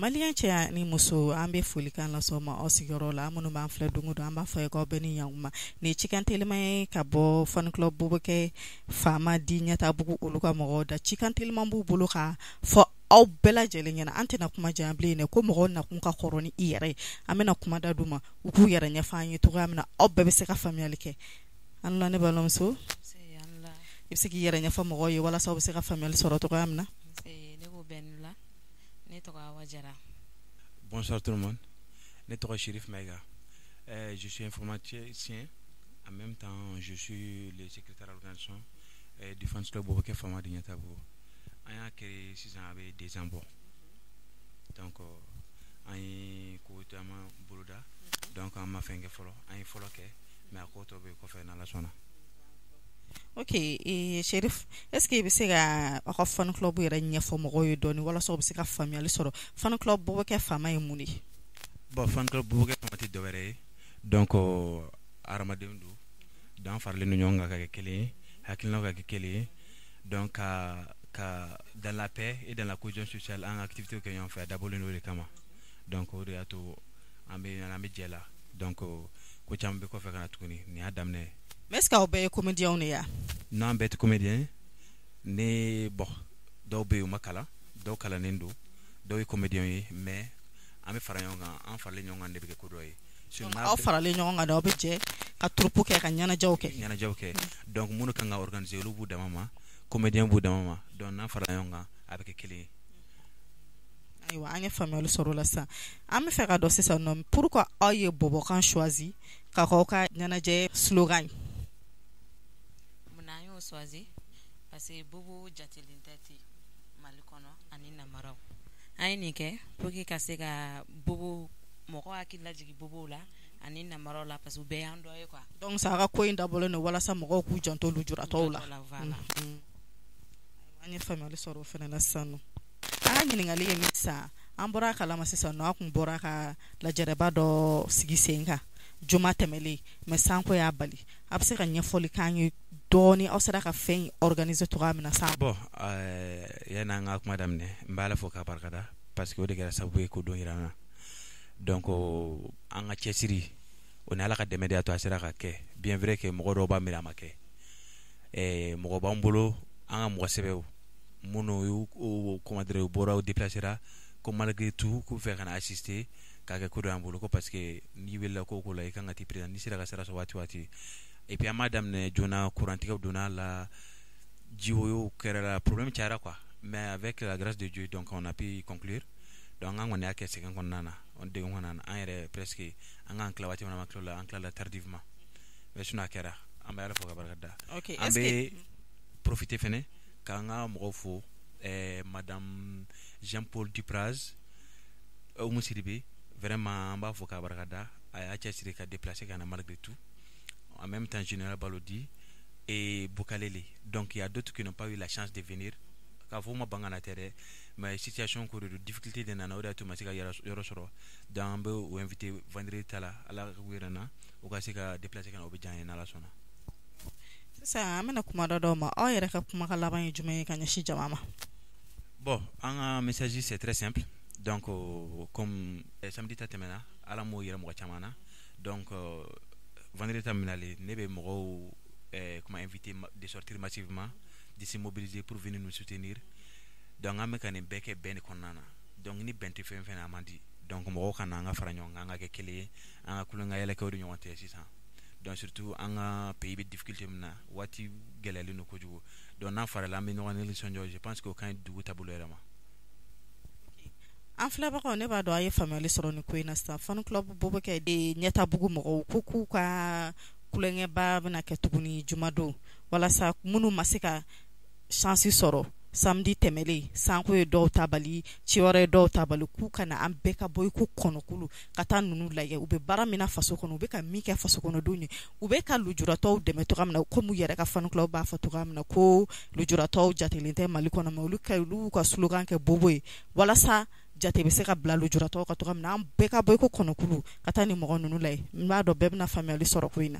Malien cɛ ni muso, an bɛ folikan lase ma aw sigiyɔrɔ la. Minnu b'an filɛ don o don, an b'a fɔ ye k'aw bɛɛ ni ɲankuma. Nin ye cikan teliman ye ka bɔ fan club Bobokɛ Faama di Ɲɛtabugu, olu ka mɔgɔw da. Cikan teliman b'u bolo ka fɔ aw bɛɛ lajɛlen ɲɛna. An tɛna kuma jan bilen dɛ, ko mɔgɔw nakun ka kɔrɔ ni i yɛrɛ ye. An bɛna kuma da d'u ma, u k'u yɛrɛ ɲɛfɔ an ye cogoya min na aw bɛɛ bɛ se ka faamuyali kɛ. An la, ne balimamuso, i bɛ se k'i yɛrɛ ɲɛfɔ mɔgɔw ye walasa u bɛ se ka faamuyali sɔrɔ cogoya min na? Ne ko bɛɛ ni la. Ne tɔgɔ Awa Jara. Bonsoir tout le monde. Ne tɔgɔ Chérif Maïga. Je suis informaticien. En même temps, je suis le secrétaire à l'organisation du fan club Bobokɛ Fama de Ɲɛtabugu. An y'a créé sisan, a bɛ 2 ans bɔ. Donc an ye ko caman boloda. Donc an ma fɛn kɛ fɔlɔ. An ye fɔlɔ kɛ, mais a ko tɔ bɛ kɔfɛ n'Ala sɔnna. Ok, Chérif, est ce que i bɛ se ka aw ka fan club yɛrɛ ɲɛfɔ mɔgɔw ye dɔɔni walasa u bɛ se ka faamuyali sɔrɔ? Fan club Bobokɛ Faama ye mun de ye? Bon, fan club Bobokɛ Fama tɛ dɔwɛrɛ ye. Donc hadamadenw don. Donc an faralen don ɲɔgɔn kan ka kɛ kelen ye, hakilinaw ka kɛ kelen ye. Donc ka dans la paix et dans la cohésion sociale, an ka activité kɛ ɲɔgɔn fɛ, a dabɔlen don o de kama. Donc o de y'a to an bɛ jɛ la. Donc ko caman bɛ kɔfɛ ka na tuguni, nin y'a daminɛ ye. Mais est ce que aw bɛɛ ye comédien de ye wa? Non, an bɛɛ tɛ comédien. Ne, bon, dɔw bɛ yen, u ma kalan, dɔw kalannen don, dɔw ye comédien ye, mais an bɛ fara ɲɔgɔn kan. An faralen ɲɔgɔn kan de bɛ kɛ ko dɔ ye. Aw faralen ɲɔgɔn kan de, aw bɛ jɛ ka troupe kɛ, ka ɲɛnajɛw kɛ. Ɲɛnajɛw kɛ. Donc minnu kan ka organiser, olu b'u dama ma, comédien b'u dama ma. Donc n'an farala ɲɔgɔn kan, a bɛ kɛ kelen ye. Ayiwa, an ye faamuyali sɔrɔ o la. Sisan an bɛ fɛ ka dɔn sisan nɔ, pourquoi aw ye bɔbɔkan choisi ka k'aw ka ɲɛnajɛ slogan ye? Munna an y'o choisi? Parce que bobo jatelen tɛ ten Mali kɔnɔ ani namaraw. An ye nin kɛ pour que ka se ka bobo mɔgɔ hakili lajigin bobow la ani namaraw la, parce que u bɛɛ y'an dɔ ye quoi. Donc sa, a ka ko in dabɔlen don walasa mɔgɔw k'u janto lujuratɔw la. Voilà. An ye faamuyali sɔrɔ o fana na. Sisan nɔ, an ka ɲininkali ye min sisan, an bɔra a kalama sisan nɔ, a kun bɔra ka lajɛrɛba dɔ sigi sen kan juma tɛmɛlen, mais sanko y'a bali. A bɛ se ka ɲɛfɔli k'an ye dɔɔni, aw sera ka fɛn in organiser cogoya min na san? Bon, yanni an ka kuma daminɛ, n bɛ Ala fo k'a barikada, parce que o de kɛra sababu ye k'o don yira an na. Donc an ka cɛsiri o ni Ala ka dɛmɛ de y'a to a sera ka kɛ. Bien vrai que mɔgɔ dɔw b'a miiri a ma kɛ. Mɔgɔ b'an bolo, an ka mɔgɔ sɛbɛw minnu y'u, comment dire, u bɔra, u déplacera ko malgré tout k'u fɛ ka na assister k'a kɛ ko dɔ y'an bolo ko, parce que n'i welela ko o ko la, i kan ka t'i présenter n'i sera ka sira sɔrɔ waati o waati. Et puis an m'a daminɛ joona, kurantigɛw donna la, jiwoyo kɛra la, problème cayara quoi. Mais avec la grâce de Dieu, donc on a pu conclure. Donc an kɔni y'a kɛ sɛgɛn kɔnɔna na, degun kɔnɔna na. An yɛrɛ presque an k'an tila waati min na, an ma tila o la, an tilala tardivement, mais sinon a kɛra. An bɛ Ala fo ka barika da. An bɛ profiter fɛnɛ k'an ka mɔgɔw fo, madame Jean-Paul Dupraz Oumou Sidibé. Vraiment, an b'a fo k'a barika da, a y'a cɛsiri ka déplacer ka na malgré tout. En même temps, général Balodi et Bokalele. Donc il y a d'autres qui n'ont pas eu la chance de venir, k'a fɔ u ma ban ka na tɛ dɛ, mais situation ko de don, difficulté de nana, o de y'a to u ma se ka yɔrɔ sɔrɔ. Donc an bɛ u inviter vendredi ta la, Ala k'u yɛrɛ na, u ka se ka déplacer ka na, o bɛ diya an ye n'Ala sɔnna. Sisan an bɛna kuma dɔ d'aw ma. Aw yɛrɛ ka kumakan laban ye jumɛn ye ka ɲɛsin jama ma? Bon, an ka message, c'est très simple. Donc comme samedi ta tɛmɛna, Ala m'o yira mɔgɔ caman na. Donc vendredi ta minɛlen, ne bɛ mɔgɔw comment, inviter de sortir massivement, de se mobiliser pour venir nous soutenir. Donc an bɛ ka nin bɛɛ kɛ bɛn de kɔnɔna na. Donc ni bɛn tɛ fɛn fɛn na, a man di. Donc mɔgɔw ka na, an ka fara ɲɔgɔn kan, an ka kɛ kelen ye, an ka kulonkɛ yɛlɛ kɛ o de ɲɔgɔn tɛ sisan. Donc surtout an ka pays bɛ difficulté min na, waati gɛlɛyalen don kojugu. Donc n'an farala, an bɛ ɲɔgɔn nisɔndiya. Je pense que o ka ɲi dugu taabolo yɛrɛ ma. An filɛbagaw, ne b'a dɔn a ye faamuyali sɔrɔ nin ko in na. Sisan, fan club Bobokɛ de Ɲɛtabugu mɔgɔw ko k'u ka kulonkɛba bɛna kɛ tuguni jumadon, walasa minnu ma se ka chance sɔrɔ samedi tɛmɛlen, sanko ye dɔw ta bali, ci wɛrɛ ye dɔw ta bali, k'u ka na, an bɛɛ ka bɔ i ko kɔnɔkulu ka taa ninnu lajɛ, u bɛ baara min na faso kɔnɔ, u bɛ ka min kɛ faso kɔnɔdenw ye, u bɛ ka lujuratɔw dɛmɛ cogoya min na. Komi u yɛrɛ ka fan club b'a fɔ cogoya min na ko lujuratɔw jatelen tɛ Mali kɔnɔ, mais olu ka olu y'u ka slogan kɛ bobo ye walasa jamana. jate bɛ se ka bila lujuratɔw kan cogoya min na, an bɛɛ ka bɔ i ko kɔnɔkulu ka taa ni mɔgɔ ninnu lajɛ. N b'a dɔn bɛɛ bɛna faamuyali sɔrɔ ko in na.